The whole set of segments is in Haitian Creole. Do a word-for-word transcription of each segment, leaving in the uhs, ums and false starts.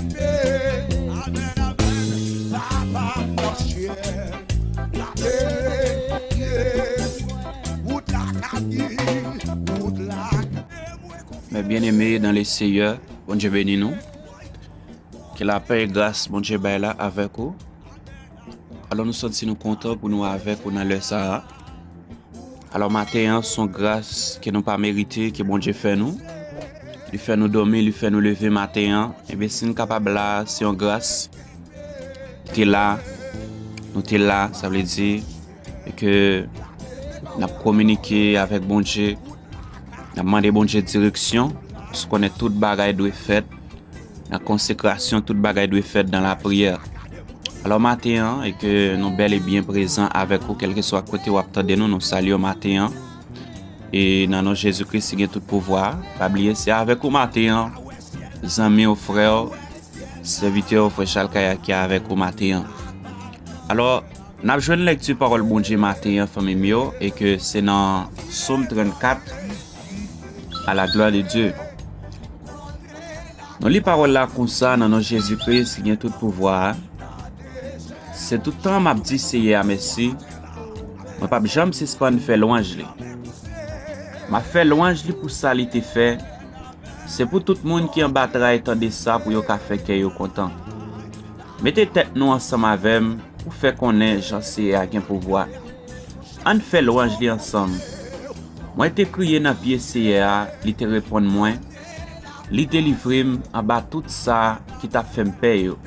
Amèn, amèn. Papa nan syèl, la beni, wout la kaki, wout la. Mes bien-aimés dans le Seigneur, Bondye beni nou. Ke lapè e gras Bondye bay la avèk ou. Alò, nou santi nou kontan pou nou avèk ou nan lè sa a. Alò, maten an, se yon gras ke nou pa merite, ke Bondye fè nou. Li fè nou dòmi, li fè nou leve maten an. Ebyen, si n kapab la, se yon gras. Te la, nou te la, sa vle di, e ke n ap kominike avèk Bondye, n ap mande Bondye direksyon, paske konnen tout bagay dwe fèt nan konsekrasyon, tout bagay dwe fèt dan lapriyè. Alò, maten an, e ke nou bèl e byen prezan avèk ou, kèlkeswa kote w ap tande nou, nou salye w maten an. E nan non Jezi Kris ki gen tout pouvwa, pa bliye se avèk ou maten an, zanmi w, frè w, sèvitè w, frè Chalkaya ki avèk ou maten an. Alò, n ap jwenn lèkti pawòl Bondye maten an, fanmi m yo, e ke se nan Sòm trannkat, à la gloire de Dieu. Nou li pawòl la konsa nan non Jezi Kris ki gen tout pouvwa a. Se tout tan m ap di Seyè a mèsi, mwen p ap janm sispann fè lwanj li. M ap fè lwanj li pou sa li te fè. Se pou tout moun ki anba tray tande sa pou yo ka fè kè yo kontan. Mete tèt nou ansanm avè m pou fè konnen jan Seyè a gen pouvwa. Ann fè lwanj li ansanm. Mwen te kriye nan pye Seyè a, li te reponn mwen. Li delivre m anba tout sa ki t ap fè m pè yo.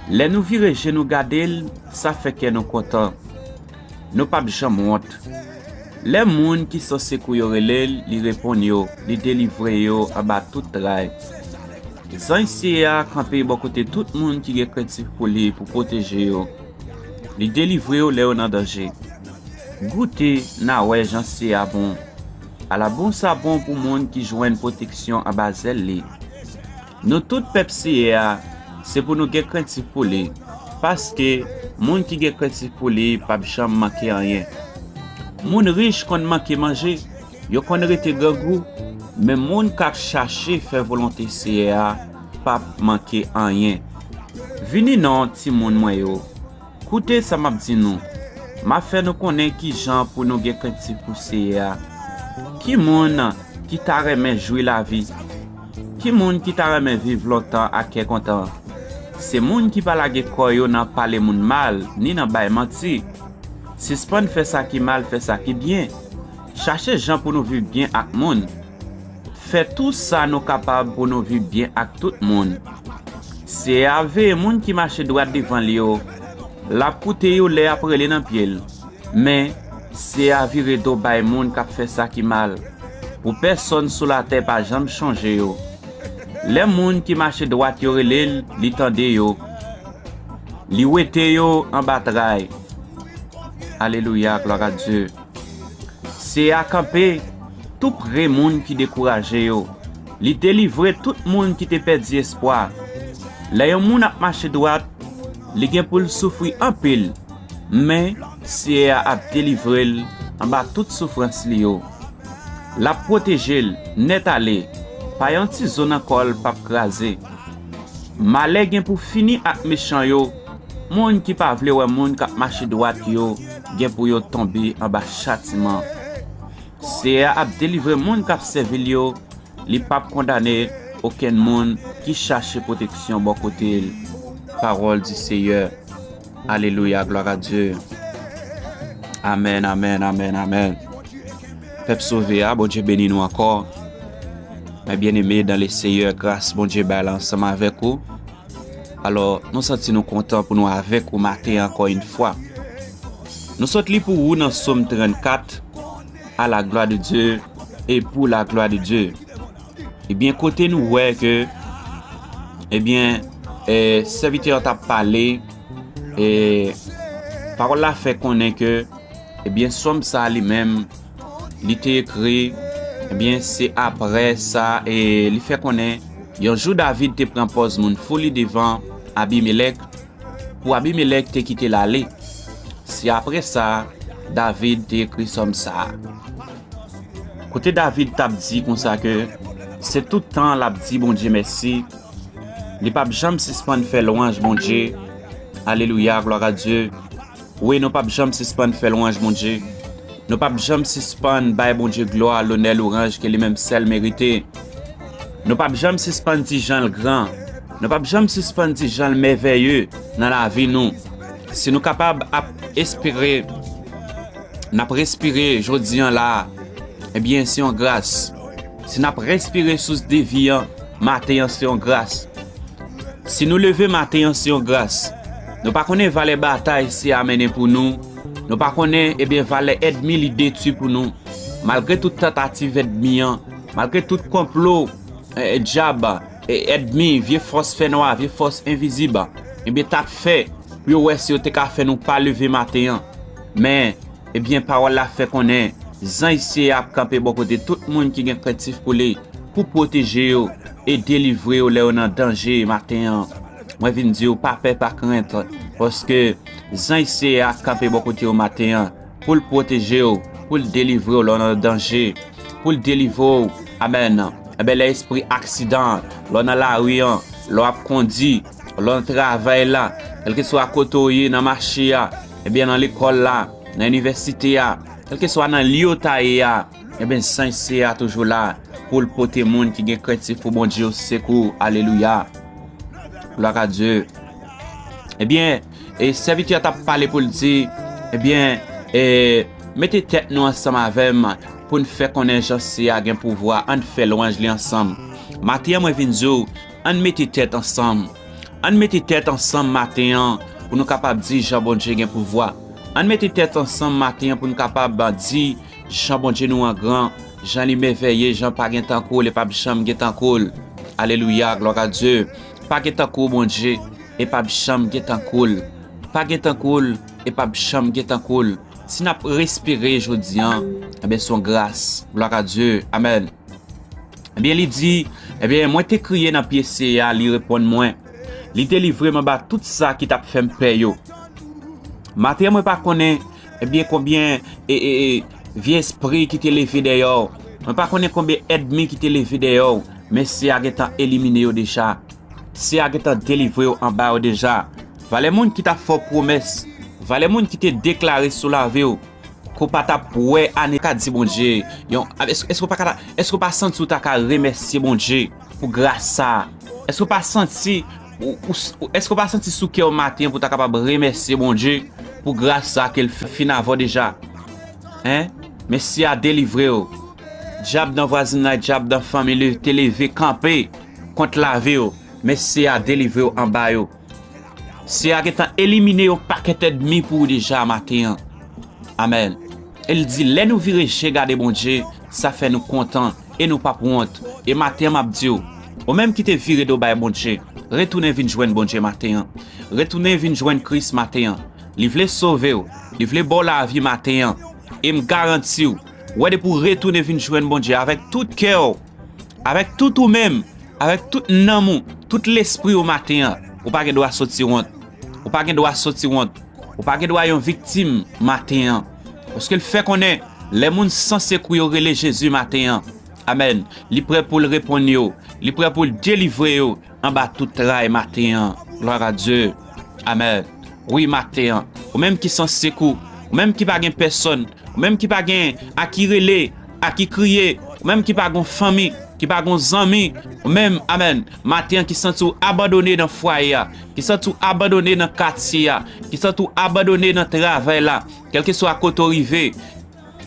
Lè nou vire je nou gade l, sa fè kè nou kontan. Nou p ap janm wont. Lè moun ki san sekou yo rele l, li reponn yo, li delivre yo anba tout tray. Zanj Seyè a kanpe bò kote tout moun ki gen krentif pou li pou pwoteje yo. Li delivre yo lè yo nan danje. Goute, n a wè jan Seyè a bon. Ala bon sa bon pou moun ki jwenn pwoteksyon anba zèl li. Nou tout pèp Seyè a, se pou nou gen krentif pou li, paske moun ki gen krentif pou li p ap janm manke anyen. Moun rich konn manke manje, yo konn rete grangou, men moun k ap chache fè volonte Seyè a p ap manke anyen. Vini non, timoun mwen yo, koute sa m ap di nou. M ap fè nou konnen ki jan pou nou gen krentif pou Seyè a. Ki moun ki ta renmen jwi lavi? Ki moun ki ta renmen viv lontan ak kè kontan? Se moun ki pa lage kò yo nan pale moun mal, ni nan bay manti. Sispann fè sa ki mal, fè sa ki byen. Chache jan pou nou viv byen ak moun. Fè tou sa nou kapab pou nou viv byen ak tout moun. Seyè a veye moun ki mache dwat devan l yo. L ap koute yo lè y ap rele nan pye l. Men, Seyè a vire do bay moun k ap fè sa ki mal, pou pèsonn sou latè pa janm chonje yo. Lè moun ki mache dwat yo rele l, li tande yo. Li wete yo anba tray. Alelouya, glwa a Dye. Seyè a kanpe tou pre moun ki dekouraje yo. Li delivre tout moun ki te pèdi espwa. Lè yon moun ap mache dwat, li gen pou l soufri anpil, men Seyè a ap delivre l anba tout soufrans li yo. L ap pwoteje l nèt ale, pa yon ti zo nan kò l p ap kraze. Malè gen pou fini ak mechan yo, moun ki pa vle wè moun k ap mache dwat yo gen pou yo tonbe anba chatiman. Seyè a ap delivre moun k ap sèvi l yo, li p ap kondane okenn moun ki chache pwoteksyon bò kote l. Parole du Seigneur. Alelouya, glwa a Dye. Amèn, amèn, amèn, amèn. Pèp sove a, Bondye beni nou ankò. Mes bien-aimés dans le Seigneur, gras Bondye bay la ansanm avèk ou. Alò, nou santi nou kontan pou nou avèk ou maten an ankò yon fwa. Nou sot li pou ou nan Sòm trannkat, à la gloire de Dieu et pour la gloire de Dieu. Ebyen, kote nou wè ke, ebyen, e, sèvitè an t ap pale, e, pawòl la fè konnen ke, ebyen, sòm sa a li menm, li te ekri, ebyen, se apre sa, e li fè konnen, yon jou David te pran pòz moun fou li devan Abimelèk, pou Abimelèk te kite l ale. Se apre sa, David te ekri sòm sa a. Kote David t ap di konsa ke se tout tan l ap di Bondye mèsi, Li p ap janm sispann fè lwanj Bondye. Alelouya, glwa a Dye. Wi, nou p ap janm sispann fè lwanj Bondye. Nou p ap janm sispann bay Bondye glwa, lonè, louranj ke li menm sèl merite. Nou p ap janm sispann di jan l gran. Nou p ap janm sispann di jan l mèvèye nan lavi nou. Si nou kapab ap espere, n ap respire jodi an la, ebyen, se yon gras. Si n ap respire sous de vi an, maten an, se yon gras. Si nou leve maten an, se yon gras. Nou pa konnen valè batay Seyè a mennen pou nou. Nou pa konnen, ebyen, valè ènmi li detwi pou nou. Malgre tout tantativ ènmi an, malgre tout konplo, e, e, dyab, e, ènmi, vye fòs fènwa, vye fòs envizib, ebyen, t ap fè pou yo wè si yo te ka fè nou pa leve maten an. Men, ebyen, pawòl la fè konnen zanj Seyè a ap kanpe bò kote tout moun ki gen krentif pou li, pou pwoteje yo e delivre yo lè yo nan danje maten an. Mwen vin di w, pa pè, pa krent, paske zanj Seyè a ap kanpe bò kote yo maten an, pou l pwoteje w, pou l delivre w lè w nan danje, pou l delivre w, amèn, enben, lè espri aksidan, lè w nan lari an, lè w ap kondi, lè w nan travay la, kèlkeswa kote w ye nan mache a, ebyen, nan lekòl la, nan inivèsite a, kèlkeswa nan lye w ta ye a, ebyen, zanj Seyè a toujou la pou l pote moun ki gen krentif pou Bondye yo sekou. Alelouya. Glwa a Dye. Ebyen, e sèvitè a t ap pale pou l di, ebyen, e, mete tèt nou ansanm avè m pou n fè konnen jan Seyè a gen pouvwa. Ann fè lwanj li ansanm. Maten an, mwen vin di w, ann mete tèt ansanm. Ann mete tèt ansanm maten an pou nou kapab di jan Bondye gen pouvwa. Ann mete tèt ansanm maten an pou nou kapab di jan Bondye nou an gran, jan li mèvèye, jan pa gen tankou l e p ap janm gen tankou l. Alelouya, glwa a Dye. Pa gen tankou Bondye e p ap janm gen tankou l. Pa gen tankou l e p ap janm gen tankou l. Si n ap respire jodi an, enben, se yon gras. Glwa a Dye. Amèn. Ebyen, li di, ebyen, mwen te kriye nan pye Seyè a, li reponn mwen. Li delivre m anba tout sa ki t ap fè m pè yo. Maten an, mwen pa konnen, ebyen, konbyen, e, e, e, vye espri ki te leve dèyè w. Mwen pa konnen konbyen ènmi ki te leve dèyè w, men Seyè a gentan elimine yo deja. Seyè a gentan delivre w anba yo deja. Valè moun ki t ap fè w pwomès, valè moun ki te deklare sou lavi w ke w pa t ap wè ane, ka di Bondye, yon, èske, èske w pa ka, èske w pa santi w ta ka remèsye Bondye pou gras sa a? Èske w pa santi, ou, ou, ou, èske w pa santi sou kè w maten an pou w ta kapab remèsye Bondye pou gras sa a ke l f-, fin avè w deja? Hein? Mesye a delivre w. Dyab nan vwazinay, dyab nan fanmi li te leve kanpe kont lavi w. Mesye a delivre w anba yo. Seyè a gentan elimine yon pakèt ènmi pou ou deja maten an. Amèn. E l di, lè nou vire je gade Bondye, sa fè nou kontan e nou p ap wont. E maten an, m ap di w, ou menm ki te vire do bay Bondye, retounen vin jwenn Bondye maten an. Retounen vin jwenn Kris maten an. Li vle sove w. Li vle ba w lavi maten an. E m garanti w, wè depi w retounen vin jwenn Bondye avèk tout kè w, avèk tout ou menm, avèk tout nanm ou, tout lespri w maten an, ou pa gen dwa soti wont. Ou pa gen dwa soti wont. Ou pa gen dwa yon viktim maten an. Paske l fè konnen, lè moun san sekou yo rele Jezi maten an, amèn, li prè pou l reponn yo. Li prè pou l delivre yo anba tout tray maten an. Glwa a Dye. Amèn. Wi, maten an, ou menm ki san sekou, ou menm ki pa gen pèsòn, ou menm ki pa gen a ki rele, a ki kriye, ou menm ki pa gon fanmi, ki pa gon zanmi, ou menm, amèn, maten an ki santi w abandone nan fwaye a, ki santi w abandone nan katye a, ki santi w abandone nan travay la, kèlkeswa kote w rive,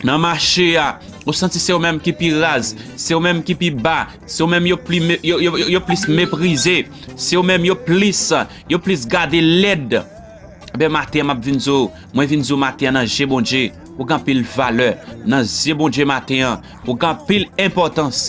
nan mache a, ou santi se ou menm ki pi raz, se ou menm ki pi ba, se ou menm yo pli me-, yo, yo, yo, yo plis meprize, se ou menm yo plis, yo plis gade lèd. Ebyen, maten an, m ap vin di w, mwen vin di w maten an nan je Bondye, ou gen anpil valè. Nan je Bondye maten an, ou gen anpil enpòtans.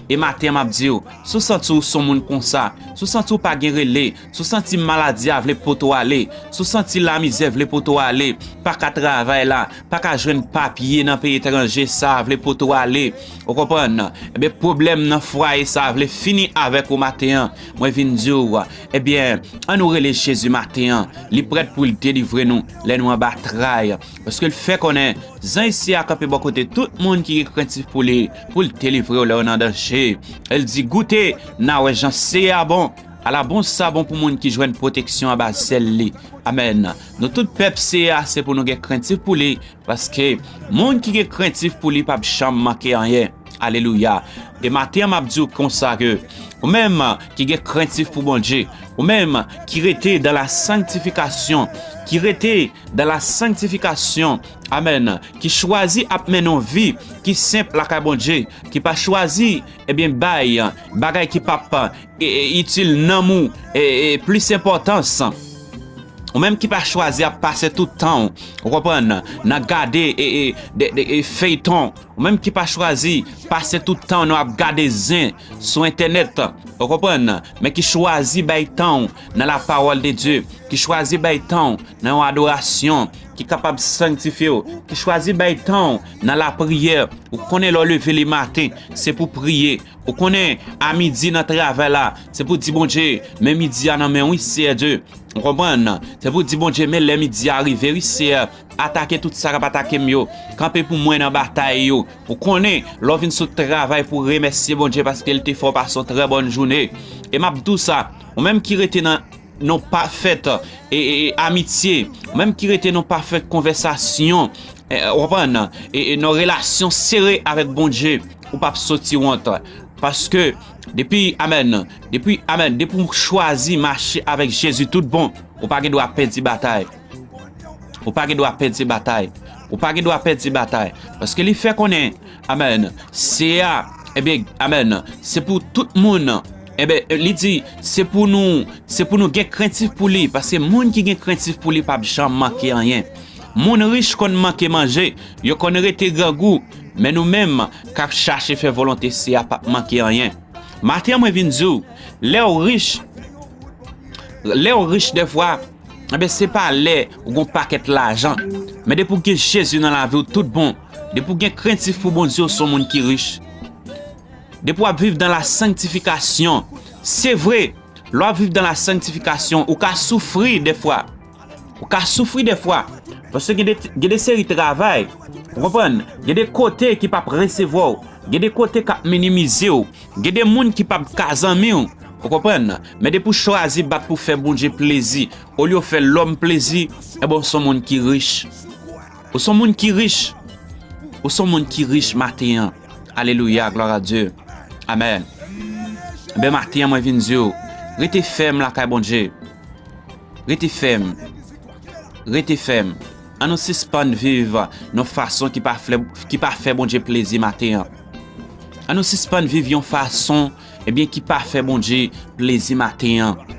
E maten an, m ap di w, si w santi w se yon moun konsa, si w santi w pa gen rele, si w santi maladi a vle pote w ale, si w santi lamizè vle pote w ale, pa ka travay la, pa ka jwenn papye nan peyi etranje, sa a vle pote w ale, ou konprann? Ebyen, pwoblèm nan fwaye sa a vle fini avèk ou maten an. Mwen vin di w, ebyen, ann nou rele Jezi maten an. Li prèt pou l delivre nou lè nou anba tray. Paske l fè konnen, zanj Seyè a kanpe bò kote tout moun ki gen krentif pou li, pou l delivre yo lè yo nan danje. E l di, goute, n a wè jan Seyè a bon. Ala bon sa bon pou moun ki jwenn pwoteksyon anba zèl li. Amèn. Nou tout pèp Seyè a, se pou nou gen krentif pou li, paske moun ki gen krentif pou li p ap janm manke anyen. Alelouya. E maten an, m ap di w konsa ke ou menm ki gen krentif pou Bondye, ou menm ki rete dans la sanctification, ki rete dans la sanctification, amèn, ki chwazi ap mennen yon vi ki senp lakay Bondye, ki pa chwazi, ebyen, bay bagay ki p ap, e, e, itil nanm ou, e, e, plis enpòtans. Ou menm ki pa chwazi ap pase tout tan w, ou konprann, nan gade, e, e, de, de, e, feyton. Ou menm ki pa chwazi pase tout tan w nan ap gade zen sou entènèt, ou konprann, men ki chwazi bay tan w nan la parole de Dieu, ki chwazi bay tan w nan yon adorasyon ki kapab sanktifye w, ki chwazi bay tan w nan lapriyè. Ou konnen lè w leve le maten, se pou priye. Ou konnen a midi nan travay la, se pou di Bondye, men midi a nan men w wi, Seyè Dye. Ou konprann? Se pou di Bondye, men lè midi a rive wi, Seyè, atake tout sa k ap atake m yo. Kanpe pou mwen nan batay yo. Ou konnen, lè w vin sot travay pou remèsye Bondye paske l te fè w pase yon trè bòn jounen. E m ap di w sa, ou menm ki rete nan non pafèt, e, e, e, amitye, ou menm ki rete non pafèt konvèsasyon, e, ou konprann, e, e, non relasyon sere avèk Bondye, ou p ap soti wont. Paske depi, amèn, depi, amèn, depi w chwazi mache avèk Jezi tout bon, ou pa gen dwa pèdi batay. Ou pa gen dwa pèdi batay. Ou pa gen dwa pèdi batay. Paske li fè konnen, amèn, Seyè a, ebyen, amèn, se pou tout moun. Ebyen, li di, se pou nou, se pou nou gen krentif pou li, paske moun ki gen krentif pou li p ap janm manke anyen. Moun rich konn manke manje, yo konn rete grangou, men nou menm k ap chache fè volonte Seyè a p ap manke anyen. Maten an, mwen vin di w, lè w rich, lè w rich dèfwa, enben, se pa lè ou gon pakèt lajan. Men depi w gen Jezi nan lavi w, tout bon. Depi w gen krentif pou Bondye, w se yon moun ki rich. Depi w ap viv dans la sanctification, se vre, lè w ap viv dans la sanctification, ou ka soufri dèfwa. Ou ka soufri dèfwa. Paske gen de, gen de seri travay, ou konprann? Gen de kote ki p ap resevwa w. Gen de kote k ap minimize w. Gen de moun ki p ap ka zanmi w. Ou konprann? Men depi w chwazi bat pou fè Bondye plezi, olye w fè lòm plezi, enben, w se yon moun ki rich. Ou se yon moun ki rich. Ou se yon moun ki rich maten an. Alelouya, glwa a Dye. Amèn. Enben, maten an, mwen vin di w, rete fèm lakay Bondye. Rete fèm. Rete fèm. An nou sispann viv nan fason ki pa fè, ki pa fè Bondye plezi maten an. An nou sispann viv yon fason, ebyen, ki pa fè Bondye plezi maten an.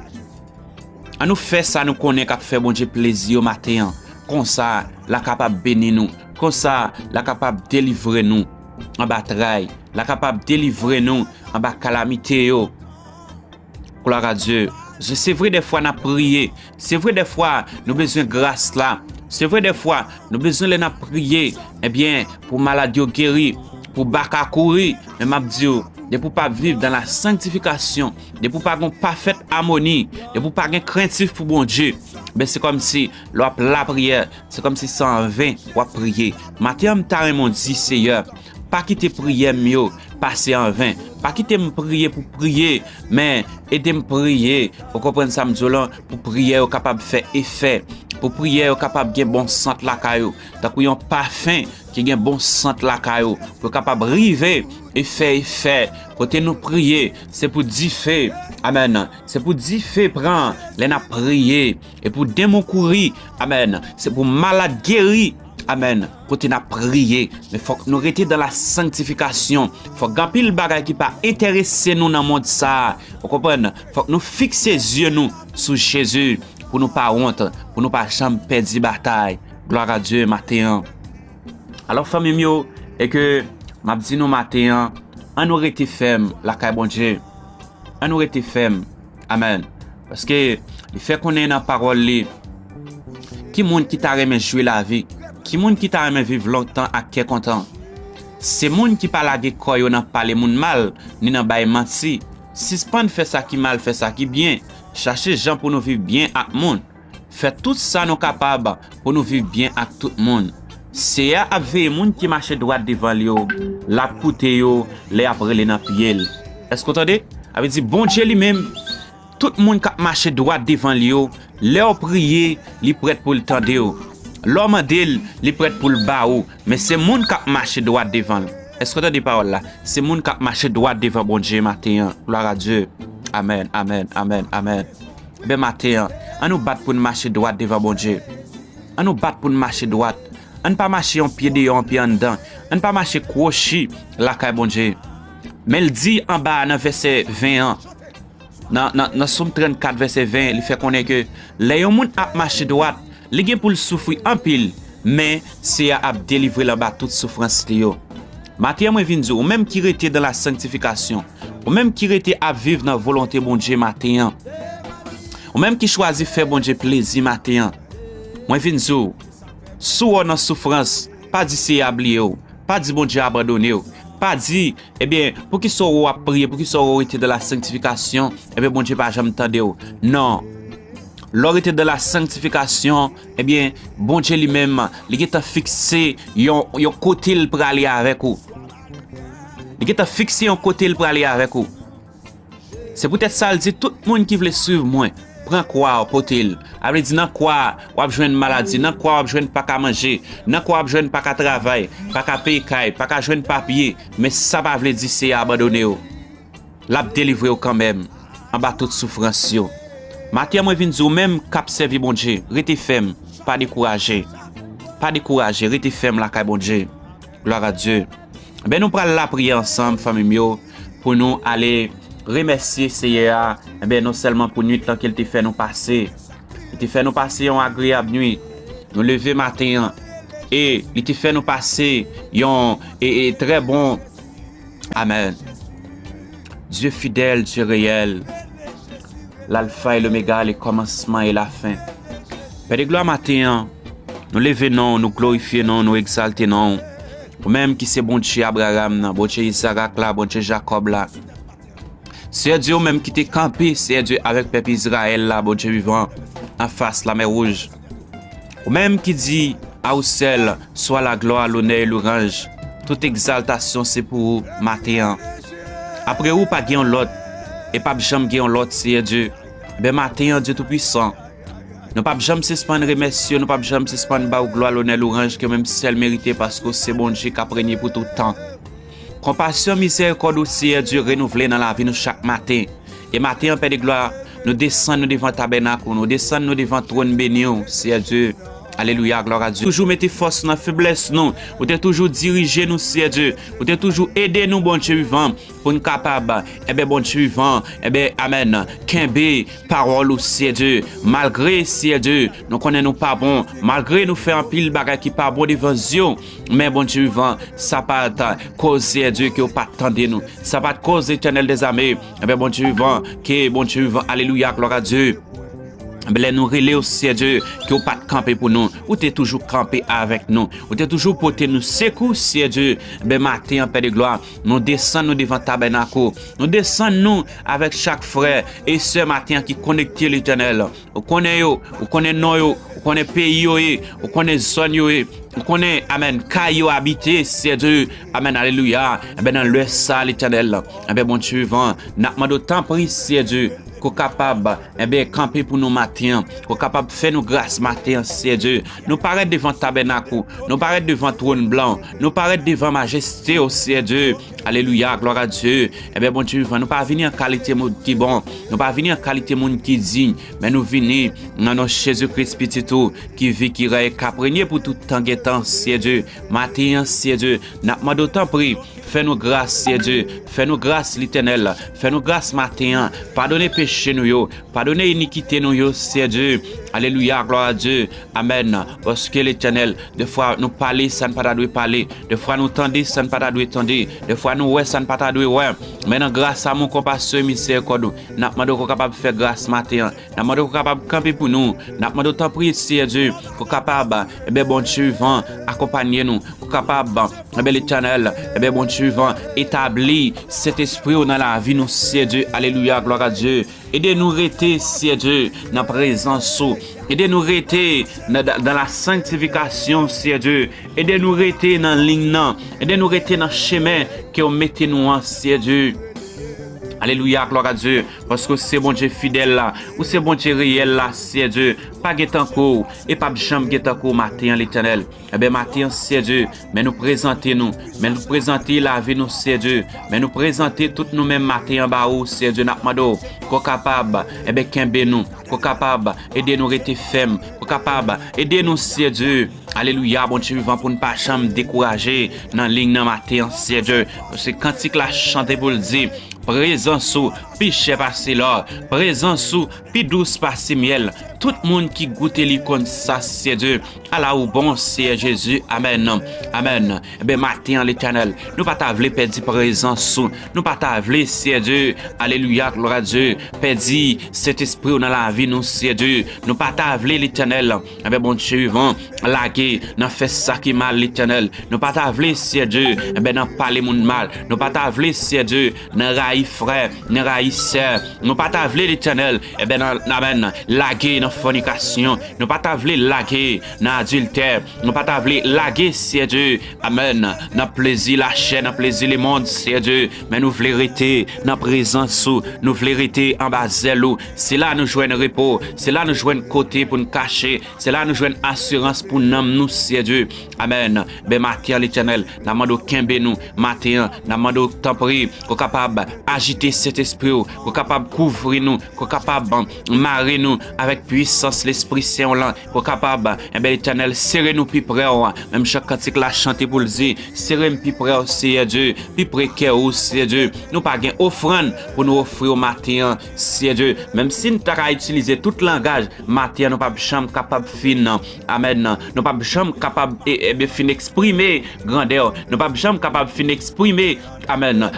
An nou fè sa nou konnen k ap fè Bondye plezi yo maten an. Konsa, l a kapab beni nou. Konsa, l a kapab delivre nou anba tray. L a kapab delivre nou anba kalamite yo. Glwa a Dye. Se, se vre dèfwa n ap priye. Se vre dèfwa nou bezwen gras la. Se vre dèfwa nou bezwen lè n ap priye, ebyen, pou malad yo geri, pou baka kouri. Men m ap di w, depi w pa viv dans la sanctification, depi w pa gon pafèt amoni, depi w pa gen krentif pou Bondye, ben se kòmsi lè w ap lapriyè, se kòmsi se anven w ap priye. Maten an, m ta renmen w di Seyè, pa kite priyè m yo pase anven. Pa kite m priye pou priye, men ede m priye, ou konprann sa m di w lan, pou priyè yo kapab fè efè, pou priyè yo kapab gen bon sant lakay ou, tankou yon pafen ki gen bon sant lakay ou, pou yo kapab rive e fè efè. Kote nou priye, se pou dife, amèn, se pou dife pran lè n ap priye, e pou denmon kouri, amèn, se pou malad geri, amèn, kote n ap priye. Men fòk nou rete dans la sanctification. Fòk gen anpil bagay ki pa enterese nou nan mond sa a. Ou konprann? Fòk nou fikse zye nou sou Jezi pou nou pa wont, pou nou pa janm pèdi batay. Glwa a Dye maten an. Alò, fanmi m yo, e ke m ap di nou maten an, an nou rete fèm lakay Bondye. An nou rete fèm. Amèn. Paske li fè konnen nan pawòl li, ki moun ki ta renmen jwi lavi? Ki moun ki ta renmen viv lontan ak kè kontan? Se moun ki pa lage kò yo nan pale moun mal, ni nan bay manti. Sispann fè sa ki mal, fè sa ki byen. Chache jan pou nou viv byen ak moun. Fè tout sa nou kapab pou nou viv byen ak tout moun. Seyè a ap veye moun ki mache dwat devan l yo, l ap koute yo lè y ap rele nan pye l. Èske w tande? Sa vle di Bondye li menm, Tout moun k ap mache dwat devan l yo, lè w priye, li prèt pou l tande w. Lè w mande l, li prèt pou l ba ou. Men se moun k ap mache dwat devan l. Èske w tande pawòl la? Se moun k ap mache dwat devan Bondye maten an. Glwa a Dye. Amèn, amèn, amèn, amèn. Ebyen, maten an, ann nou bat pou n mache dwat devan Bondye. Ann nou bat pou n mache dwat. Ann pa mache yon pye deyò, yon pye anndan. Ann pa mache kwochi lakay Bondye. Men l di anba a nan vèsè ven an, nan, nan, nan Sòm trannkat vèsè ven, li fè konnen ke lè yon moun ap mache dwat, li gen pou l soufri anpil, men Seyè a ap delivre l anba tout soufrans li yo. Maten an, mwen vin di w, ou menm ki rete dan la sanktifikasyon, ou menm ki rete ap viv nan volonte Bondye maten an, ou menm ki chwazi fè Bondye plezi maten an, mwen vin di w, si w nan soufrans, pa di Seyè a bliye w, pa di Bondye abandone w, pa di, ebyen, poukisa w ap priye, poukisa w rete dan la sanktifikasyon, ebyen, Bondye pa janm tande w. Non. Lè w rete dan la sanktifikasyon, ebyen, Bondye li menm, li gentan fikse yon, yon kote l prale avèk ou. Li gentan fikse yon kote l prale avèk ou. Se poutèt sa l di, tout moun ki vle swiv mwen, pran kwa w, pote l. A vle di, nan kwa a, w ap jwenn maladi, nan kwa a, w ap jwenn pa ka manje, nan kwa a, w ap jwenn pa ka travay, pa ka peye kay, pa ka jwenn papye, men sa pa vle di Seyè a abandone w. L ap delivre w kanmenm anba tout soufrans yo. Maten an, mwen vin di w menm k ap sèvi Bondye, rete fèm, pa dekouraje. Pa dekouraje, rete fèm lakay Bondye. Glwa a Dye. Ebyen, nou pral lapriyè ansanm, fanmi m yo, pou nou ale remèsye Seyè a, ebyen, non sèlman pou nwit lan ke l te fè nou pase. Li te fè nou pase yon agreyab nwit. Nou leve maten an, e li te fè nou pase yon, e, e, trè bon. Amèn. Dye fidèl, Dye reyèl, Lalfa e Lomega, le kòmansman e lafen. Pè de glwa, maten an, nou leve non w, nou glorifye non w, nou egzalte non w. Ou menm ki se Bondye Abraram nan, Bondye Izarak la, Bondye Jakòb la. Seyè Dye, ou menm ki te kanpe, Seyè Dye, avèk pèp Izrayèl la, Bondye vivan, anfas Lamè Wouj. Ou menm ki di, a ou sèl swa laglwa, lonè e louranj. Tout egzaltasyon se pou ou maten an. Apre ou, pa gen yon lòt, e p ap janm gen yon lòt, Seyè Dye. Ebyen, maten an, Dye Toupwisan, nou p ap janm sispann remèsye w, nou p ap janm sispann ba w glwa, lonè, louranj ke w menm sèl merite, paske w se Bondye k ap renye pou tout tan. Konpasyon, mizèrikòd ou, Seyè Dye, renouvle nan lavi nou chak maten. E maten an, Pè de glwa, nou desann nou devan tabènak ou, nou desann nou devan twòn beni w, Seyè Dye. Alelouya, glwa a Dye. Toujou mete fòs nan feblès nou. Ou te toujou dirije nou, Seyè Dye. Ou te toujou ede nou, Bondye vivan, pou n kapab, enben, Bondye vivan, enben, amèn, kenbe pawòl ou, Seyè Dye. Malgre, Seyè Dye, nou konnen nou pa bon, malgre nou fè anpil bagay ki pa bon devan zye w, men, Bondye vivan, sa pa t koz, Seyè Dye, ke w pa t tande nou. Sa pa t koz, Letènèl dèzame, enben, Bondye vivan, ke Bondye vivan, alelouya, glwa a Dye. Enben, lè nou rele w, Seyè Dye, ke w pa t kanpe pou nou, ou te toujou kanpe avèk nou, ou te toujou pote nou sekou, Seyè Dye. Enben, maten an, Pè de glwa, nou desann nou devan tabènak ou, nou desann nou avèk chak frè e sè maten an ki konekte, Letènèl. Ou konnen yo, ou konnen non yo, ou konnen peyi yo ye, ou konnen zòn yo ye, ou konnen, amèn, kay yo abite, Seyè Dye, amèn, alelouya, enben, nan lè sa, Letènèl, enben, Bondye vivan, n ap mande w, tanpri, Seyè Dye, ke w kapab, enben, kanpe pou nou maten an, ke w kapab fè nou gras maten an, Seyè Dye. Nou parèt devan tabènak ou, nou parèt devan twòn blan w, nou parèt devan majeste w, Seyè Dye. Alelouya, glwa a Dye. Enben, Bondye vivan, nou pa vini an kalite moun ki bon, nou pa vini an kalite moun ki diy, men nou vini nan non Jezi Kris, Pitit ou, ki viv, ki rèy, k ap renye pou tout tan gen tan, Seyè Dye. Maten an, Seyè Dye, n ap mande w, tanpri, fè nou gras, Seyè Dye, fè nou gras, Letènèl, fè nou gras maten an, padone peche nou yo, padone inikite nou yo, Seyè Dye. Alelouya, glwa a Dye. Amèn. Paske, Letènèl, defwa nou pale sa n pa ta dwe pale, defwa nou tande sa n pa ta dwe tande, defwa nou wè sa n pa ta dwe wè. Men nan gras, amou, konpasyon e mizèrikòd ou, n ap mande w ke w kapab fè gras maten an. N ap mande w ke w kapab kanpe pou nou. N ap mande w, tanpri, Seyè Dye, ke w kapab, enben, Bondye vivan, akonpanye nou, ke w kapab, enben, Letènèl, enben, Bondye vivan, etabli Sentespri w nan lavi nou, Seyè Dye. Alelouya, glwa a Dye. Ede nou rete, Seyè Dye, nan prezans ou. Ede nou rete nan, dans la sanctification, Seyè Dye. Ede nou rete nan liy nan. Ede nou rete nan chemen ke w mete nou an, Seyè Dye. Alelouya, glwa a Dye, paske w se Bondye fidèl la, ou se Bondye reyèl la, Seyè Dye. Pa gen tankou w, e p ap janm gen tankou w maten an, Letènèl. Enben, maten an, Seyè Dye, men nou prezante nou, men nou prezante lavi nou, Seyè Dye, men nou prezante tout nou menm maten an ba ou, Seyè Dye, n ap mande w, ke w kapab, enben, kenbe nou, ke w kapab ede nou rete fèm, ke w kapab ede nou, Seyè Dye, alelouya, Bondye vivan, pou n pa janm dekouraje nan liy nan maten an, Seyè Dye, paske kantik la chante pou l di, prezans ou pi chè pase lò, prezans ou pi dous pase myèl. Tout moun ki goute li konn sa, Seyè Dye. Ala ou bon, Seyè Jezi. Amèn. Amèn. Enben, maten an, Letènèl, nou pa ta vle pèdi prezans ou. Nou pa ta vle, Seyè Dye, alelouya, glwa a Dye, pèdi Sentespri w nan lavi nou, Seyè Dye. Nou pa ta vle, Letènèl, enben, Bondye vivan, lage nan fè sa ki mal, Letènèl. Nou pa ta vle, Seyè Dye, enben, nan pale moun mal. Nou pa ta vle, Seyè Dye, nan rayi frè, nan rayi sè. Nou pa ta vle, Letènèl, enben, nan, amèn, lage nan fònikasyon. Nou pa ta vle lage nan adiltè. Nou pa ta vle lage, Seyè Dye, amèn, nan plezi lachè, nan plezi lemonn, Seyè Dye. Men nou vle rete nan prezans ou. Nou vle rete anba zèl ou. Se la nou jwenn repo. Se la nou jwenn kote pou n kache. Se la nou jwenn asirans pou nanm nou, Seyè Dye. Amèn. Ben, maten an, Letènèl, n ap mande w kenbe nou. Maten an, n ap mande w, tanpri, ke w kapab ajite Sentespri w, ke w kapab kouvri nou, ke w kapab, um, mare nou avèk pwisans Lespri Sen w lan, ke w kapab, enben, Letènèl, sere nou pi pre w, menm jan kantik la chante pou l di, sere m pi pre w, Seyè Dye, pi pre kè ou, Seyè Dye. Nou pa gen ofrann pou nou ofri w maten an, Seyè Dye. Menm si n ta ka itilize tout langaj, maten an, nou p ap janm kapab fin, amèn, nou p ap janm kapab, e, e, fin eksprime grandè w. Nou p ap janm kapab fin eksprime, amèn,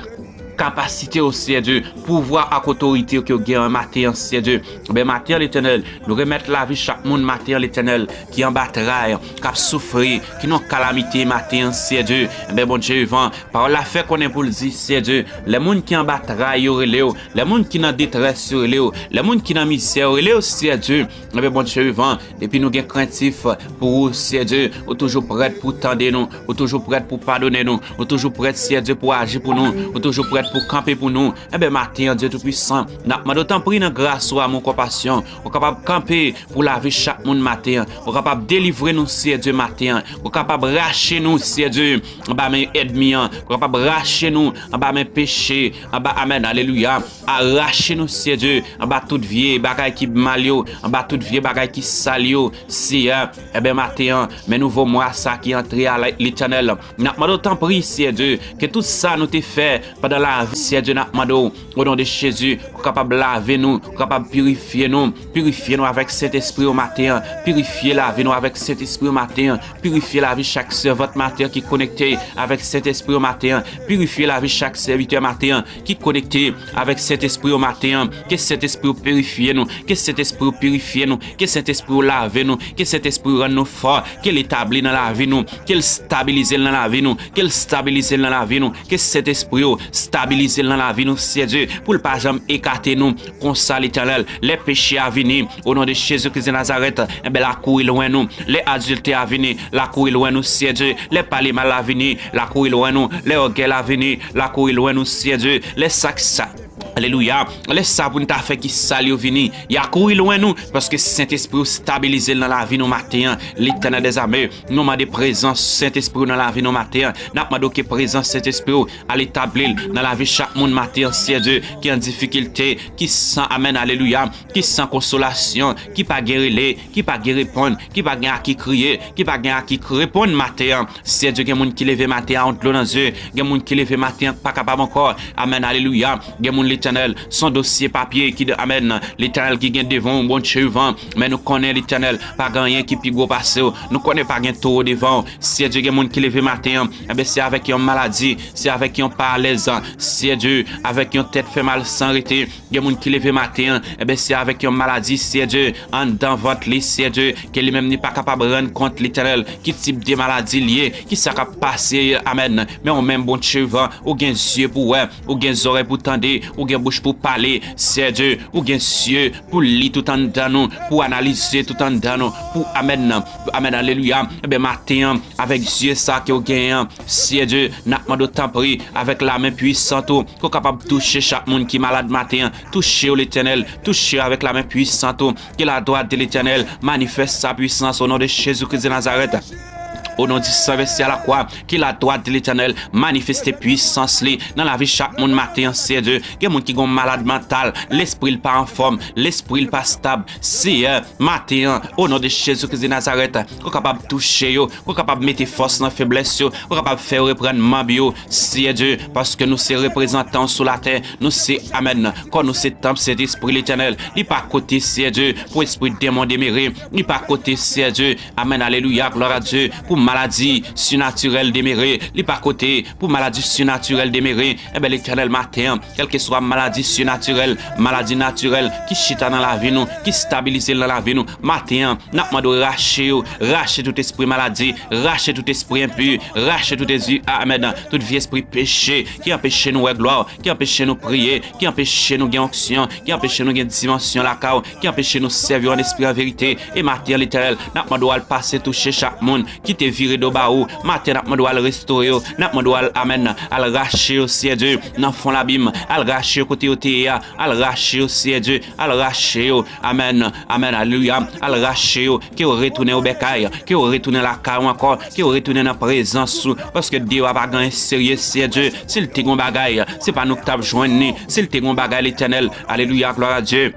kapasite w, Seyè Dye, pouvwa ak otorite w ke w gen an maten an, Seyè Dye. Ben, maten an, Letènèl, nou remèt lavi chak moun maten an, Letènèl, ki anba tray, k ap soufri, ki nan kalamite maten an, Seyè Dye. Ben, Bondye vivan, pawòl la fè konnen pou l di, Seyè Dye, lè moun ki anba tray yo rele w, lè moun ki nan detrès yo rele w, lè moun ki nan mizè yo rele w, Seyè Dye, enben, Bondye vivan, depi nou gen krentif pou ou, Seyè Dye, ou toujou prèt pou tande nou, ou toujou prèt pou padone nou, ou toujou prèt, Seyè Dye, pou aji pou nou, ou toujou prèt pou kanpe pou nou. Enben, maten an, Dye Toupisan, n ap mande w, tanpri, nan gras ou, amou, konpasyon, ou kapab kanpe pou lavi chak moun maten an, ou kapab delivre nou, Seyè Dye, maten an, ou kapab rache nou, Seyè Dye, anba men ènmi an, ou kapab rache nou anba men peche, anba, amèn, alelouya, arache nou, Seyè Dye, anba tout vye bagay ki mal yo, anba tout vye bagay ki sal yo, Seyè. Enben, maten an, men nouvo mwa sa ki antre a, Letènèl. N ap mande w, tanpri, Seyè Dye, ke tout sa nou te fè pandan lavi, Seyè Dye, n ap mande w, o non de Jezi, ke w kapab lave nou, ke w kapab pirifye nou, pirifye nou avèk Sentespri w maten an, pirifye lavi nou avèk Sentespri w maten an, pirifye lavi chak sèvant maten an ki konekte avèk Sentespri w maten an, pirifye lavi chak sèvitè maten an ki konekte avèk Sentespri w maten an. Ke Sentespri w pirifye nou, ke Sentespri w pirifye nou, ke Sentespri w lave nou, ke Sentespri w rann nou fò, ke l etabli nan lavi nou, ke l stabilize l nan lavi nou, ke l stabilize l nan lavi nou, ke Sentespri w stabilize l nan lavi nou, Seyè Dye, pou l pa janm ekate nou. Konsa, Letènèl, lè peche a vini, o non de Jezi Kris de Nazarèt, enben, l a kouri lwen nou. Lè adiltè a vini, l a kouri lwen nou, Seyè Dye. Lè pale mal la vini, l a kouri lwen nou. Lè ògèy la vini, l a kouri lwen nou, Seyè Dye. Lè sa k sa, alelouya, lè sa pou n ta fè ki sal yo vini, y a kouri lwen nou, paske Sentespri w stabilize l nan lavi nou maten an, Letènèl dèzame. Nou mande prezans Sentespri w nan lavi nou maten an. N ap mande w ke prezans Sentespri w al etabli l nan lavi chak moun maten an, Seyè Dye, ki an difikilte, ki san, amèn, alelouya, ki san konsolasyon, ki pa gen rele, ki pa gen reponn, ki pa gen a ki kriye, ki pa gen a ki k-, reponn maten an. Seyè Dye, gen moun ki leve maten an ak dlo nan zye, gen moun ki leve maten an k pa kapab ankò. Amèn, alelouya. Gen moun, Letènèl, se yon dosye papye ki, amèn, Letènèl, ki gen devan w, Bondye vivan. Men nou konnen, Letènèl, pa gen anyen ki pi gwo pase w. Nou konnen pa gen towo devan w. Seyè Dye, gen moun ki leve maten an, enben, se avèk yon maladi, se avèk yon pa alèz, Seyè Dye, avèk yon tèt fè mal san rete. Gen moun ki leve maten an, enben, se avèk yon maladi, Seyè Dye, anndan vant li, Seyè Dye, ke li menm li pa kapab rann kont, Letènèl, ki tip de maladi l ye, ki sa k ap pase, amèn. Men ou menm, Bondye vivan, ou gen zye pou wè, ou gen zòrèy pou tande, ou gen bouch pou pale, Seyè Dye, ou gen zye pou li tout anndan nou, pou analize tout anndan nou, pou amèn, amèn, alelouya. Ebyen, maten an, avèk zye sa ke w genyen an, Seyè Dye, n ap mande w tanpri, avèk lamen pwisant ou, ke w kapab touche chak moun ki malad maten an, touche yo, Letènèl, touche yo avèk lamen pwisant ou, ke ladwat de Letènèl manifeste sa pwisans o non de Jezi Kris de Nazarèt. O non di San Vèsye a lakwa, ke ladwat de Letènèl manifeste pwisans li nan lavi chak moun maten an, Seyè Dye. Gen moun ki gon malad mantal, lespri l pa anfòm, lespri l pa stab, Seyè, maten an, o non de Jezi Kris de Nazarèt, ke w kapab touche yo, ke w kapab mete fòs nan feblès yo, ke w kapab fè yo reprann manb yo, Seyè Dye, paske nou se reprezantan w sou latè, nou se, amèn, kò nou se tanp Sentespri Letènèl, li pa kote, Seyè Dye, pou espri demon demere, li pa kote, Seyè Dye, amèn, alelouya, glwa a Dye, pou maladi sinatirèl demere, li pa kote pou maladi sinatirèl demere, enben, Letènèl, maten an, kèlkeswa maladi sinatirèl, maladi natirèl ki chita nan lavi nou, ki stabilize l nan lavi nou, maten an, n ap mande w rache yo, rache tout espri maladi, rache tout espri enpi, rache tout espri, amèn, tout vye espri peche ki anpeche nou wè glwa w, ki anpeche nou priye, ki anpeche nou gen onksyon, ki anpeche nou gen dimansyon lakay w, ki anpeche nou sèvi w an espri an verite. E maten an, Letènèl, n ap mande w al pase touche chak moun ki te vire do ba ou. Maten, n ap mande w al restore yo. N ap mande w al, amèn, al rache yo, Seyè Dye, nan fon labim. Al rache yo kote yo te ye a. Al rache yo, Seyè Dye. Al rache yo. Amèn. Amèn. Alelouya. Al rache yo. Ke yo retounen yo bèkay. Ke yo retounen lakay ou ankò. Ke yo retounen nan prezans ou. Paske deyò a pa gen anyen serye, Seyè Dye. Si l te gon bagay, se pa nou k t ap jwenn li. Si l te gon bagay, Letènèl. Alelouya. Glwa a Dye.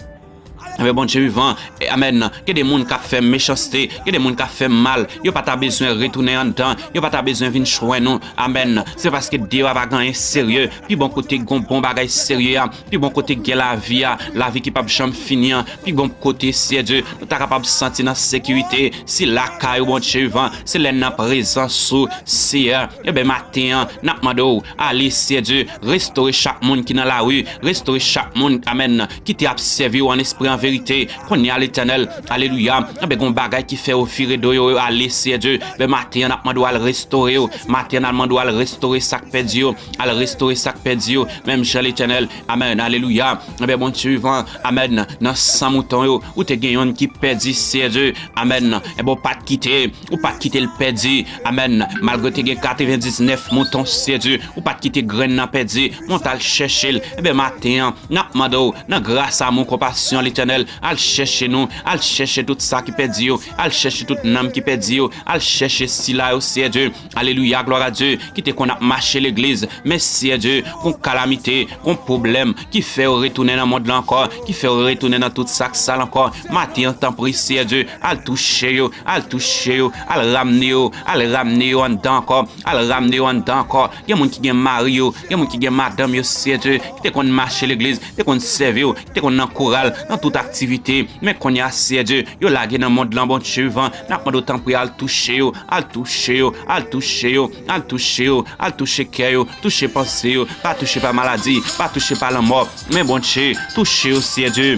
Ebyen, Bondye vivan, e, amèn. Gen de moun k ap fè mechanste, gen de moun k ap fè mal, yo pa ta bezwen retounen anndan, yo pa ta bezwen vin jwenn nou, amèn. Se paske deyò a pa gen anyen serye, pi bon kote gon bon bagay serye a, pi bon kote gen lavi a, lavi ki p ap janm fini an, pi bon kote, Seyè Dye, nou ta kapab santi nan sekirite, se lakay ou, Bondye vivan, se lè n nan prezans ou, Seyè. Ebyen, maten an, n ap mande w, ale, Seyè Dye, restore chak moun ki nan lari, restore chak moun, amèn, ki te ap sèvi w an espri an verite. Kounye a, Letènèl, alelouya, enben, gon bagay ki fè yo vire do yo, yo ale, Seyè Dye. Enben, maten an, n ap mande w al restore yo. Maten an, n ap mande w al restore sa k pèdi yo. Al restore sa k pèdi yo. Menm jan, Letènèl, amèn, alelouya. Enben, Bondye vivan, amèn, nan san mouton yo, ou te gen yonn ki pèdi, Seyè Dye, amèn. Enben, ou pa t kite, ou pa t kite l pèdi, amèn. Malgre te gen katrevendiznèf mouton, Seyè Dye, ou pa t kite grenn nan pèdi, men w t al chèche l. Enben, maten an, n ap mande w, nan gras, amou, konpasyon, Letènèl, al chèche nou, al chèche tout sa ki pèdi yo, al chèche tout nanm ki pèdi yo, al chèche sila yo, Seyè Dye. Alelouya, glwa a Dye, ki te konn ap mache legliz, men, Seyè Dye, gon kalamite, gon pwoblèm ki fè yo retounen nan mond lan ankò, ki fè yo retounen nan tout sa k sal ankò. Maten an, tanpri, Seyè Dye, al touche yo, al touche yo, al ramne yo, al ramne yo anndan ankò, al ramne yo anndan ankò. Gen moun ki gen mari yo, gen moun ki gen madanm yo, Seyè Dye, ki te konn mache legliz, te konn sèvi w, ki te konn nan koral, nan tout aktivite. Men kounye a, Seyè Dye, yo lage nan mond lan, Bondye vivan. N ap mande w, tanpri, al touche yo, al touche yo, al touche yo, al touche yo, al touche kè yo, touche panse yo, pa touche pa maladi, pa touche pa lanmò. Men Bondye, touche yo, Seyè Dye.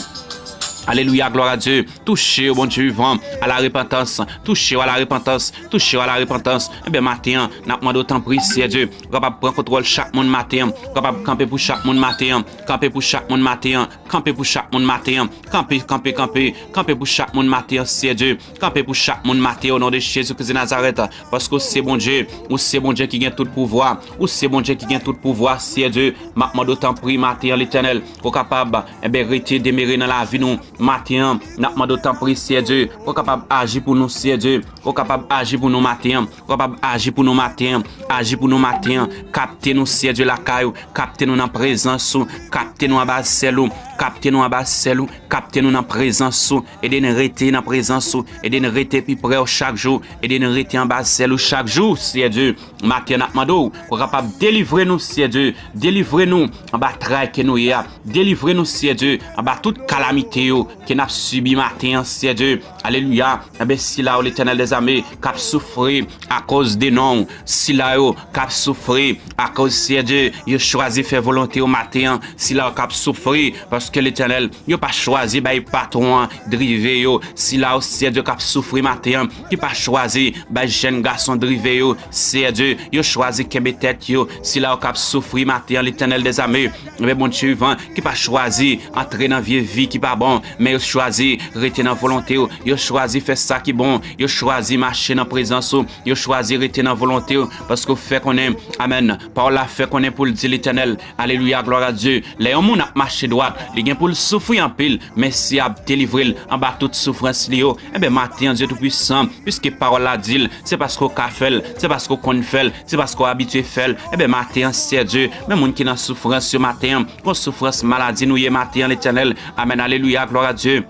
Alelouya, glwa a Dye. Touche yo, Bondye vivan, a la repantans. Touche yo a la repantans. Touche yo a la repantans. Enben, maten an, n ap mande w, tanpri, Seyè Dye, ou kapab pran kontwòl chak moun maten an. Ou kapab kanpe pou chak moun maten an. Kanpe pou chak moun maten an. Kanpe pou chak moun maten an. Kanpe, kanpe, kanpe. Kanpe pou chak moun maten an, Seyè Dye. Kanpe pou chak moun maten an, o non de Jezi Kris de Nazarèt. Paske ou se Bondye. Ou se Bondye ki gen tout pouvwa. Ou se Bondye ki gen tout pouvwa, Seyè Dye. M ap mande w, tanpri, maten an, Letènèl, ou kapab, enben, rete demere nan lavi nou. Maten an, n ap mande w, tanpri, Seyè Dye, ou kapab aji pou nou, Seyè Dye. Ou kapab aji pou nou maten an. Ou kapab aji pou nou maten an. Aji pou nou maten an. Kapte nou, Seyè Dye, lakay ou. Kapte nou nan prezans ou. Kapte nou anba zèl ou. Kapte nou anba zèl ou. Kapte nou nan prezans ou. Ede n rete nan prezans ou. Ede n rete pi pre w chak jou. Ede n rete anba zèl ou chak jou, Seyè Dye. Maten an, n ap mande w pou w kapab delivre nou, Seyè Dye. Delivre nou anba tray ke nou ye a. Delivre nou, Seyè Dye, anba tout kalamite yo. ke n ap sibi maten an, Seyè Dye. Alelouya. Enben, sila yo, Letènèl dèzame, k ap soufri akoz de non w, sila yo k ap soufri akoz, Seyè Dye, yo chwazi fè volonte w maten an, sila yo k ap soufri paske, Letènèl, yo pa chwazi bay patwon an drive yo, sila yo, Seyè Dye, k ap soufri maten an, ki pa chwazi bay jèn gason drive yo, Seyè Dye, yo chwazi kenbe tèt yo, sila yo k ap soufri maten an, Letènèl dèzame, enben, Bondye vivan, ki pa chwazi antre nan vye vi ki pa bon, men yo chwazi rete nan volonte w, yo chwazi fè sa ki bon, yo chwazi mache nan prezans ou, yo chwazi rete nan volonte w, paske w fè konnen, amèn, pawòl la fè konnen pou l di, Letènèl, alelouya, glwa a Dye, lè yon moun ap mache dwat, li gen pou l soufri anpil, men Mesye ap delivre l anba tout soufrans li yo, enben, maten an, Dye Toupisan, piske pawòl la di l, se paske w ka fè l, se paske w konn fè l, se paske w abitye fè l. Enben, maten an, Seyè Dye, men moun ki nan soufrans yo maten an, gon soufrans maladi nou ye maten an, Letènèl. Amèn, alelouya, glwa a Dye.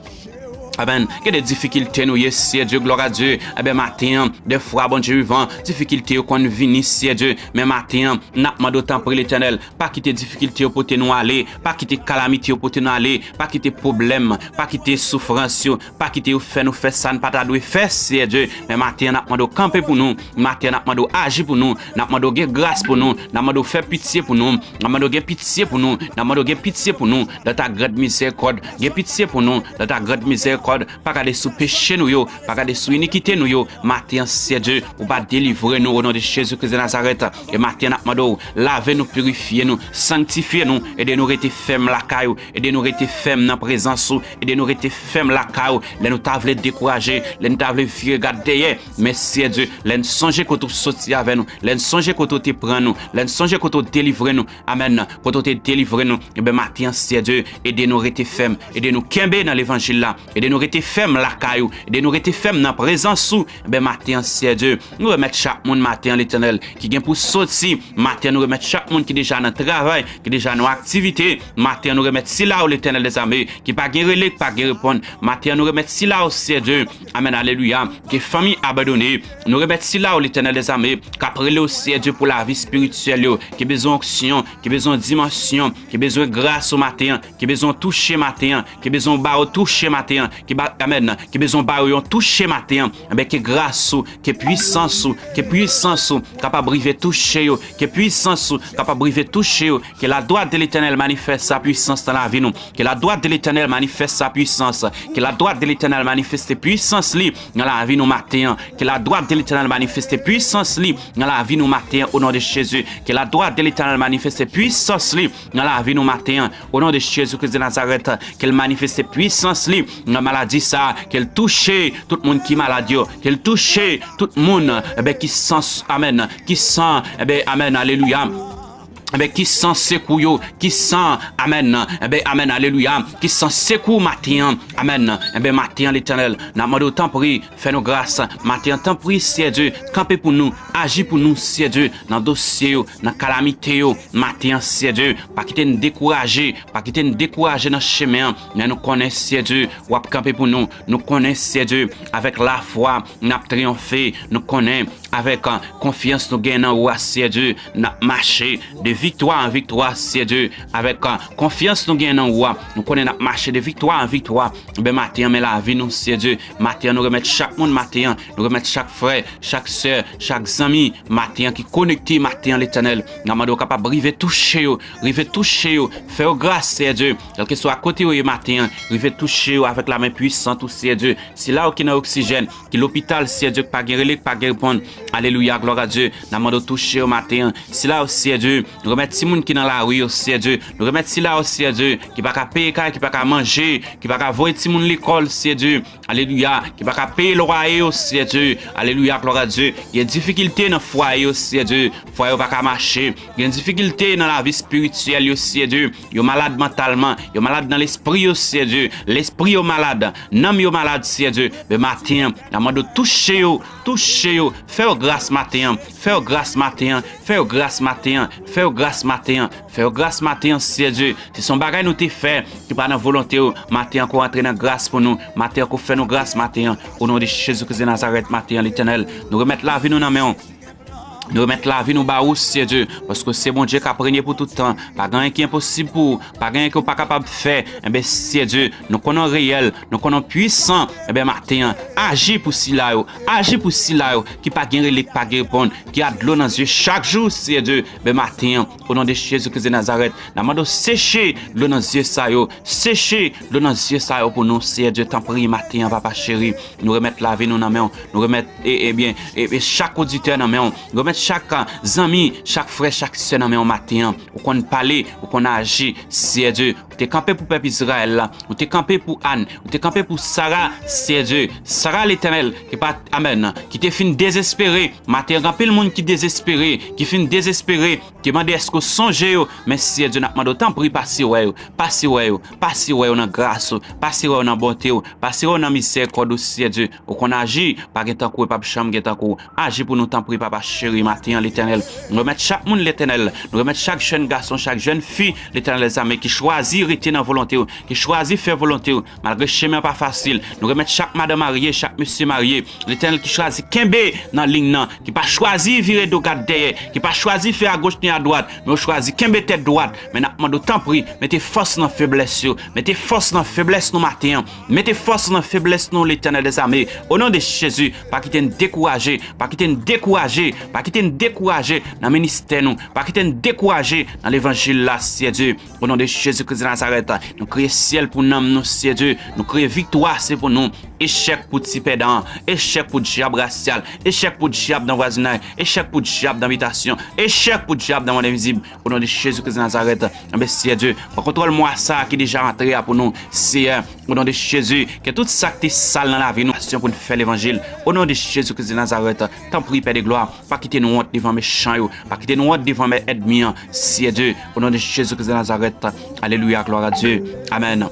Amèn. Gen de difikilte nou ye, Seyè Dye, glwa a Dye. Enben, maten an, dèfwa, Bondye vivan, difikilte yo konn vini, Seyè Dye. Men maten an, n ap mande w, tanpri, Letènèl, pa kite difikilte yo pote nou ale, pa kite kalamite yo pote nou ale, pa kite pwoblèm, pa kite soufrans yo, pa kite yo fè nou fè sa n pa ta dwe fè, Seyè Dye. Men maten an, n ap mande w kanpe pou nou. Maten an, n ap mande w aji pou nou. N ap mande w gen gras pou nou. N ap mande w fè pitye pou nou. N ap mande w gen pitye pou nou. N ap mande w gen pitye pou nou. Dans ta grande miséricorde, gen pitye pou nou. Dans ta grande miséricorde, pa gade sou peche nou yo. Pa gade sou inikite nou yo. Maten an, Seyè Dye, ou pa delivre nou, o non de Jezi Kris de Nazarèt. E maten an, n ap mande w, lave nou, pirifye nou, sanktifye nou, ede nou rete fèm lakay ou, ede nou rete fèm nan prezans ou, ede nou rete fèm lakay ou, lè nou ta vle dekouraje, lè nou ta vle vire gad dèyè, men Seyè Dye, lè n sonje kote w soti avè nou, lè n sonje kote w te pran nou, lè n sonje kote w delivre nou, amèn, kote w te delivre nou, enben, maten an, Seyè Dye, ede nou rete fèm, ede nou kenbe nan levanjil la, ede nou rete fèm lakay ou, ede nou rete fèm nan prezans ou, enben, maten an, Seyè Dye, nou remèt chak moun maten an, Letènèl, ki gen pou soti. Maten an, nou remèt chak moun ki deja nan travay, ki deja nan aktivite. Maten an, nou remèt sila yo, Letènèl dèzame, ki pa gen rele, ki pa gen reponn. Maten an, nou remèt sila yo, Seyè Dye. Amèn, alelouya. Ke fanmi abandone. Nou remèt sila yo, Letènèl dèzame, k ap rele w, Seyè Dye, pou lavi espirityèl yo, ki bezwen onksyon, ki bezwen dimansyon, ki bezwen gras ou maten an, ki bezwen touche maten an, ki bezwen ba yo touche maten an, ki ba, amèn, ki bezwen ba yo yon touche maten an, enben, ke gras ou, ke pwisans ou, ke pwisans ou kapab rive touche yo, ke pwisans ou kapab rive touche yo, ke la droite de l'Éternel manifeste sa puissance dans la vie nou, ke la droite de l'Éternel manifeste sa puissance, ke la droite de l'Éternel manifeste pwisans li nan lavi nou maten an, ke la droite de l'Éternel manifeste pwisans li nan lavi nou maten an, o non de Jezi, ke la droite de l'Éternel manifeste pwisans li nan lavi nou maten an, o non de Jezi Kris de Nazarèt, ke l manifeste pwisans li nan maladi sa, ke l touche tout moun ki malad yo, ke l touche tout moun, enben, ki san, amèn, ki san, enben, amèn, alelouya. Enben, ki san sekou yo, ki san, amèn, enben, amèn, alelouya, ki san sekou maten an, amèn, enben, maten an, Letènèl, n ap mande w, tanpri, fè nou gras, maten an, tanpri, Seyè Dye, kanpe pou nou, aji pou nou, Seyè Dye, nan dosye yo, nan kalamite yo, maten an, Seyè Dye, pa kite n dekouraje, pa kite n dekouraje nan chemen an, men nou konnen, Seyè Dye, w ap kanpe pou nou, nou konnen, Seyè Dye, avèk lafwa, n ap triyonfe, nou konnen, avèk, euh, konfyans nou gen nan ou a, Seyè Dye, n ap mache de viktwa an viktwa, Seyè Dye, avèk, euh, konfyans nou gen nan ou a, nou konnen n ap mache de viktwa an viktwa, enben, maten an, men lavi nou, Seyè Dye, maten an, nou remèt chak moun, maten an, nou remèt chak frè, chak sè, chak zanmi, maten an ki konekte, maten an, Letènèl, n ap mande w kapab rive touche yo, rive touche yo, fè yo gras, Seyè Dye, kèlkeswa kote yo ye maten an, rive touche yo avèk lamen pwisant ou, Seyè Dye, sila yo ki nan oksijèn, ki lopital, Seyè Dye, ki pa gen rele, ki pa gen reponn, alelouya, glwa a Dye, n ap mande w touche yo maten an, sila yo, Seyè Dye, nou remèt timoun ki nan lari yo, Seyè Dye, nou remèt sila yo, Seyè Dye, ki pa ka peye kay, ki pa ka manje, ki pa ka voye timoun lekòl, Seyè Dye, alelouya, ki pa ka peye lwaye yo, Seyè Dye, alelouya, glwa a Dye, gen difikilte nan fwaye yo, Seyè Dye, fwaye yo pa ka mache, gen difikilte nan lavi espirityèl yo, Seyè Dye, yo malad mantalman, yo malad nan lespri yo, Seyè Dye, lespri yo malad, nanm yo malad, Seyè Dye, men maten an, n ap mande w touche yo, touche yo, fè yo gras maten an, fè yo gras maten an, fè yo gras maten an, fè yo gras maten an, fè yo gras maten an, Seyè Dye, si se yon bagay nou te fè, ki pa nan volonte w, maten an, ko antre nan gras pou nou, maten an, ko fè nou gras maten an, o non de Jezi Kris de Nazarèt, maten an, Letènèl, nou remèt lavi nou nan men w. Nou remèt lavi nou ba ou, Seyè Dye, paske se Bondye k ap renye pou tout tan. Pa gen anyen ki enposib pou ou, pa gen anyen ke w pa kapab fè. Enben, Seyè Dye, nou konnen w reyèl, nou konnen w pwisan. Enben, maten an, aji pou sila yo, aji pou sila yo ki pa gen rele, ki pa gen reponn, ki a dlo nan zye chak jou, Seyè Dye. Enben, maten an, o non de Jezi Kris de Nazarèt, n ap mande w seche dlo nan zye sa yo, seche dlo nan zye sa yo pou nou, Seyè Dye, tanpri, maten an, papa cheri. Nou remèt lavi nou nan men w. Nou remèt, e, ebyen, e, e chak oditè nan men w. Nou remèt chak, a, zanmi, chak frè, chak sè nan men w maten an. Ou konn pale, ou konn aji, Seyè Dye. Ou te kanpe pou pèp Izrayèl la. Ou te kanpe pou Ann. Ou te kanpe pou Sara, Seyè Dye. Sara, Letènèl, ki pa, amèn, ki te fin dezespere. Maten an, gen anpil moun ki dezespere, ki fin dezespere, ki mande èske w sonje yo. Men, Seyè Dye, n ap mande w, tanpri, pase wè yo. Pase wè yo. Pase wè yo nan gras ou. Pase wè yo nan bonte w. Pase wè yo nan mizèrikòd ou, Seyè Dye. Ou konn aji, pa gen tankou w, p ap janm gen tankou w. Aji pou nou, tanpri, papa cheri, maten an, Letènèl. Nou remèt chak moun, Letènèl. Nou remèt chak jèn gason, chak jèn fi, Letènèl dèzame, ki chwazi rete nan volonte w, ki chwazi fè volonte w, malgre chemen an pa fasil. Nou remèt chak madan marye, chak mesye marye, Letènèl, ki chwazi kenbe nan liy nan, ki pa chwazi vire do gad dèyè, ki pa chwazi fè agoch ni adwat, men yo chwazi kenbe tèt dwat. Men n ap mande w, tanpri, mete fòs nan feblès yo, mete fòs nan feblès nou maten an. Mete fòs nan feblès nou, Letènèl dèzame. O non de Jezi, pa kite n dekouraje, pa kite n dekouraje, pa kite n dekouraje nan ministè nou, pa kite n dekouraje nan levanjil la, Seyè Dye. O non de Jezi Kris de Nazarèt, nou kriye syèl pou nanm nou, Seyè Dye. Nou kriye viktwa, se pou nou. Echèk pou ti pèdan, echèk pou dyab rasyal, echèk pou dyab nan vwazinay, echèk pou dyab nan bitasyon, echèk pou dyab nan mond envizib. O non de Jezi Kris de Nazarèt, enben, Seyè Dye, pran kontwòl mwa sa a ki deja antre a pou nou, Seyè. O non de Jezi, ke tout sa k te sal nan lavi nou, pasyon pou n fè levanjil. O non de Jezi Kris de Nazarèt, tanpri, Pè de glwa, pa kite nou wont devan mechan yo, pa kite nou wont devan men ènmi an, Seyè Dye. O non de Jezi Kris de Nazarèt, alelouya, glwa a Dye. Amèn.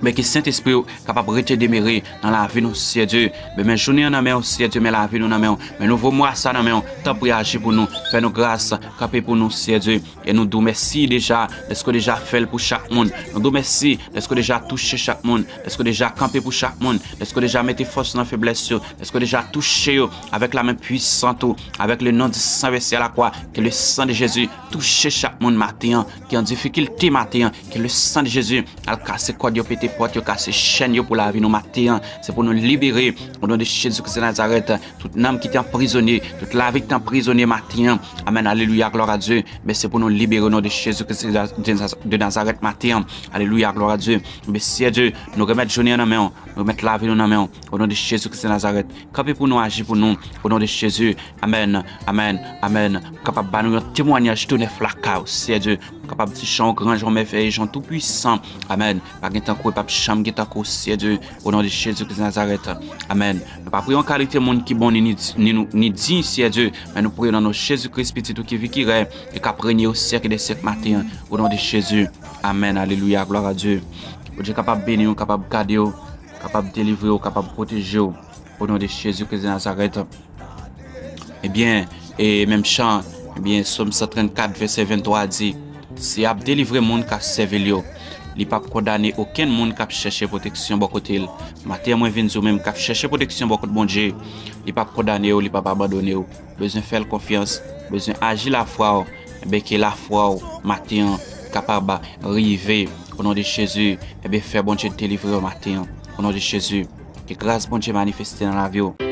Men ke Sentespri w kapab rete demere nan lavi nou, Seyè Dye. Men, men jounen an nan men w, Seyè Dye, men lavi nou nan men w. Men nouvo mwa sa nan men w. Tanpri, aji pou nou. Fè nou gras. Kanpe pou nou, Seyè Dye. E nou di w mèsi deja, dèske w deja fè l pou chak moun. Nou di w mèsi, dèske w deja touche chak moun. Dèske w deja kanpe pou chak moun. Dèske w deja mete fòs nan feblès yo. Dèske w deja touche yo avèk lamen pwisant ou, avèk le non di San Vèse a la kwa. Ke le san de Jezi touche chak moun maten an, ki an difikilte maten an. Ke le san de Jezi al kase kòd yo, pete pòt yo, kase chèn yo pou lavi nou maten an. Se pou nou libere, o non de Jezi Kris de Nazarèt, tout nanm ki te anprizone, tout lavi ki te anprizone maten an. Amèn, alelouya, glwa a Dye. Men se pou nou libere, o non de Jezi Kris de Naz-, de Nazarèt maten an. Alelouya, glwa a Dye. Men Seyè Dye, nou remèt jounen an nan men w, nou remèt lavi nou nan men w, o non de Jezi Kris de Nazarèt. Kanpe pou nou, aji pou nou, o non de Jezi. Amèn, amèn, amèn. Pou kapab ba nou yon temwayaj tou nèf lakay ou, Seyè Dye. Pou kapab di jan w gran, jan w mèvèye, jan w toupwisan. Amèn. Pa gen tankou w, p ap janm gen tankou w, Seyè Dye. O non de Jezi Kris de Nazarèt. Amèn. Nou pa priye yon kalite moun ki bon ni, ni, ni, ni diy, Seyè Dye. Men nou priye nan non Jezi Kris, Pitit ou ki viv, ki rèy, e k ap renye o syèk dè syèk maten an. O non de Jezi. Amèn. Alelouya. Glwa a Dye. Bondye kapab beni w, kapab gade w, kapab delivre w, kapab pwoteje w. O non de Jezi Kris de Nazarèt. Ebyen, e menm jan, ebyen, Sòm san trannkat, vèsè venntwa a di, Seyè a ap delivre moun k ap sèvi l yo. Li p ap kondane okenn moun k ap chèche pwoteksyon bò kote l. Maten an, mwen vin di w menm k ap chèche pwoteksyon bò kote Bondye, li p ap kondane w, li p ap abandone w. Bezwen fè l konfyans, bezwen aji lafwa w. Enben, ke lafwa w, maten an, kapab rive, o non de Jezi. Enben, fè Bondye delivre w maten an, o non de Jezi. Ke gras Bondye manifeste nan lavi w.